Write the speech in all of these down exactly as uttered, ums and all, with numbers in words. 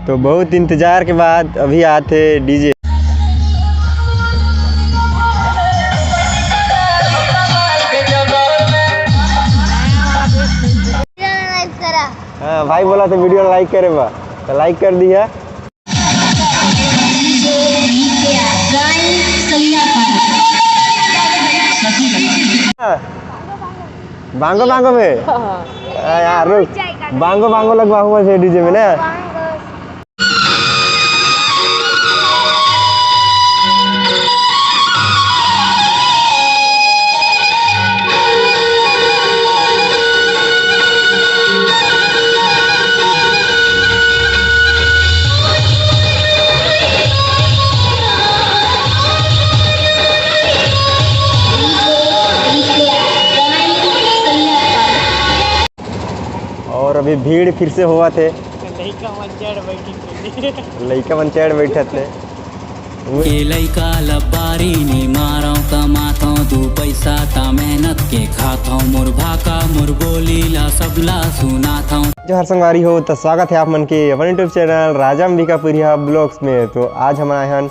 तो बहुत इंतजार के बाद अभी आथे डीजे। हाँ, भाई बोला तो वीडियो लाइक करे बा, तो लाइक कर दिया। हाँ। बांगो बांगो में? हाँ। आ, यार, रुक। बांगो बांगो लगवा हुआ है डीजे में ना। और अभी भीड़ फिर से होवत हे। लइका मन चढ़ बैठी। लइका मन चढ़ बैठत हे। के लइका लबारी नी मारव, कमाथव दू पैसा ता मेहनत के खाथव, मोर भाखा मोर बोली ला सबला सुनाथव। जोहार संगवारी हो, तो स्वागत है आप मन के अपन YouTube चैनल राजा अंबिकापुरिया ब्लॉग्स में। तो आज हम आए हन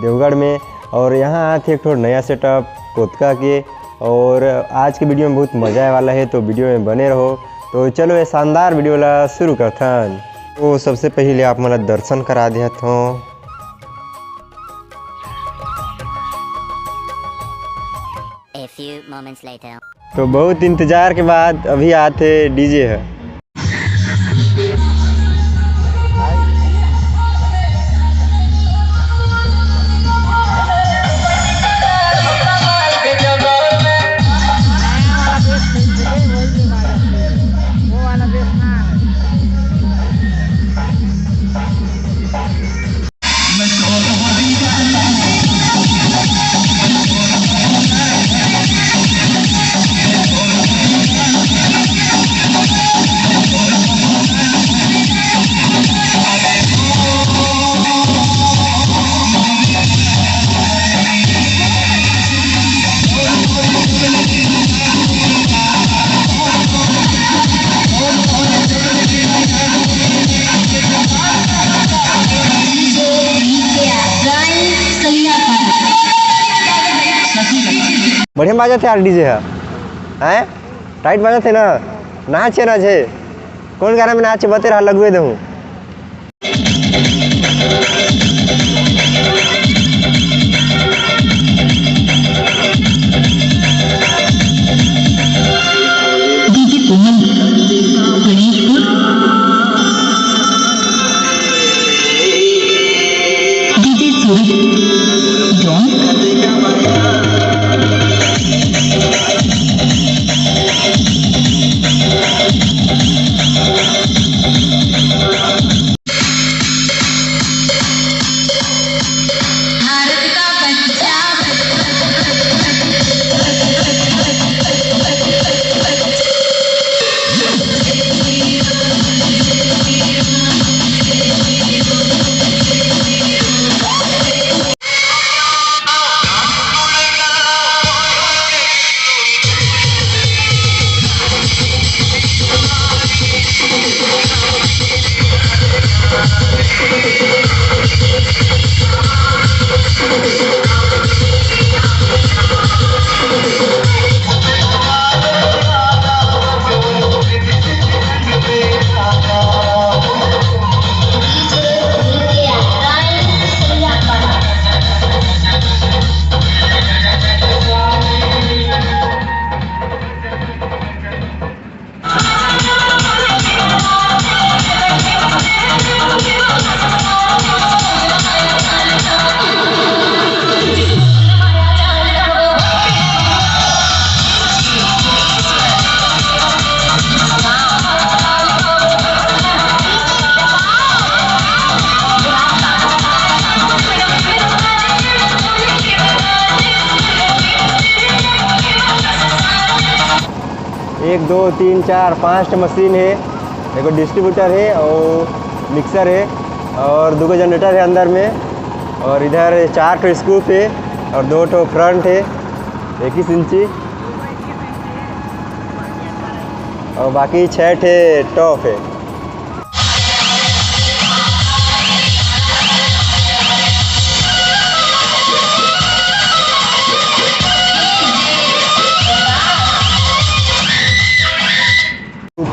देवगढ़ में और यहाँ आए थे एक ठो नया सेटअप कोतका के, और आज के वीडियो में बहुत मजा आए वाला है, तो वीडियो में बने रहो। तो चलो ये शानदार वीडियो ला शुरू करथन। तो सबसे पहले आप मन ला दर्शन करा देत हूँ। A few moments later. तो बहुत इंतजार के बाद अभी आथे डीजे ह। बढ़िया बाजत हे यार डीजे ह, हैं? टाइट बाजत हे ना, नाच हे, नाच हे। कौन गाना में नाच हे, बते रहा, लगवे देहूँ। डीजे कोमल, गणेशपुर। डीजे सूरज, जौन। एक, दो, तीन, चार, पाँच ठो मशीन हे, एगो डिस्ट्रीब्यूटर हे और मिक्सर हे और दू गो जनरेटर हे अंदर में, और इधर चार ठो स्कूप हे और दो ठो फ्रंट हे, इक्कीस इंची, और बाकी छः ठे टॉप हे।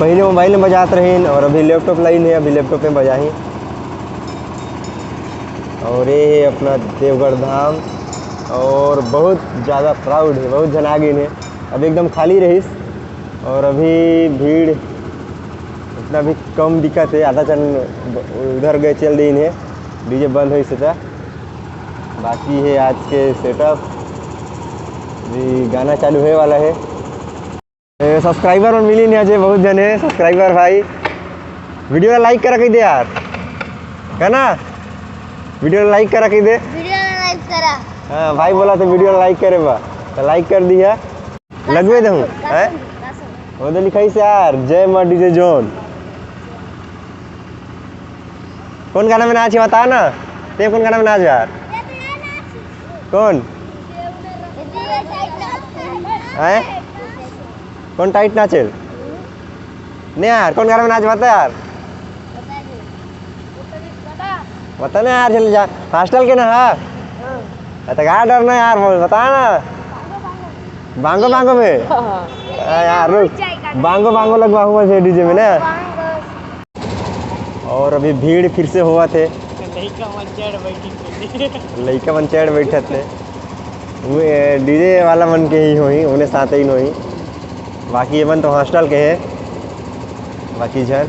पहले मोबाइल में बजात रहिन और अभी लैपटॉप लाइन है, अभी लैपटॉप में बजाही। और ये है अपना देवगढ़ धाम, और बहुत ज़्यादा क्राउड है, बहुत झन आ गए हैं। अभी एकदम खाली रहिस और अभी भीड़ इतना भी कम दिखत है, आधा जन उधर गए चल दे इन्हें, डीजे बंद होइस त। बाकी है आज के सेटअप, भी गाना चालू होए वाला है। ए, सब्सक्राइबर मन मिली नहीं अजय, बहुत जन है सब्सक्राइबर भाई। वीडियो ला लाइक करा कही दे यार, है ना? वीडियो ला लाइक करा कही दे। वीडियो ला लाइक करा। हाँ भाई बोला तो वीडियो ला लाइक करे बा, तो लाइक कर दी है। लगवे दे हूँ, हैं? वो तो लिखाइस यार, जय माँ डीजे जोन। कौन गाना में नाच है बता ना, ते कौन गाना में नाच यार? कौन? हैं? कौन टाइट नाचेल? नहीं यार, कौन गाना में नाच बता यार? बता ना यार, चल जा। हॉस्टल के ना, हाँ? अरे तो क्या डरना यार, बोल, बता ना। बांगो बांगो में? हाँ यार, रुक। बांगो बांगो लगवाऊंगा डीजे में ना। और अभी भीड़ फिर से होवत हे। लइका मन चढ़ बैठे। लइका मन चढ़ बैठत हे। वो डीजे वाला मन के ही होही, उन्हें साथ ही होही। बाकी ये मन तो हॉस्टल के हे, बाकी झन।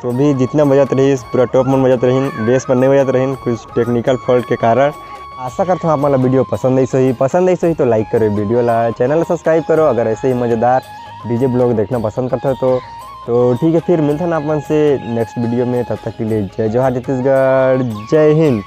तो भी जितना बजत रहिस, पूरा टॉप मन बजत रहिन, बेस मन नहीं बजत रहिन, कुछ टेक्निकल फॉल्ट के कारण। आशा करता हूँ आप मन ला वीडियो पसंद आई सही, पसंद आई सही तो लाइक करो वीडियो ला, चैनल ला सब्सक्राइब करो अगर ऐसे ही मज़ेदार डीजे ब्लॉग देखना पसंद करते हो तो। तो ठीक है, फिर मिलते हैं आप मन से नेक्स्ट वीडियो में, तब तक के लिए जय जोहार छत्तीसगढ़, जय हिंद।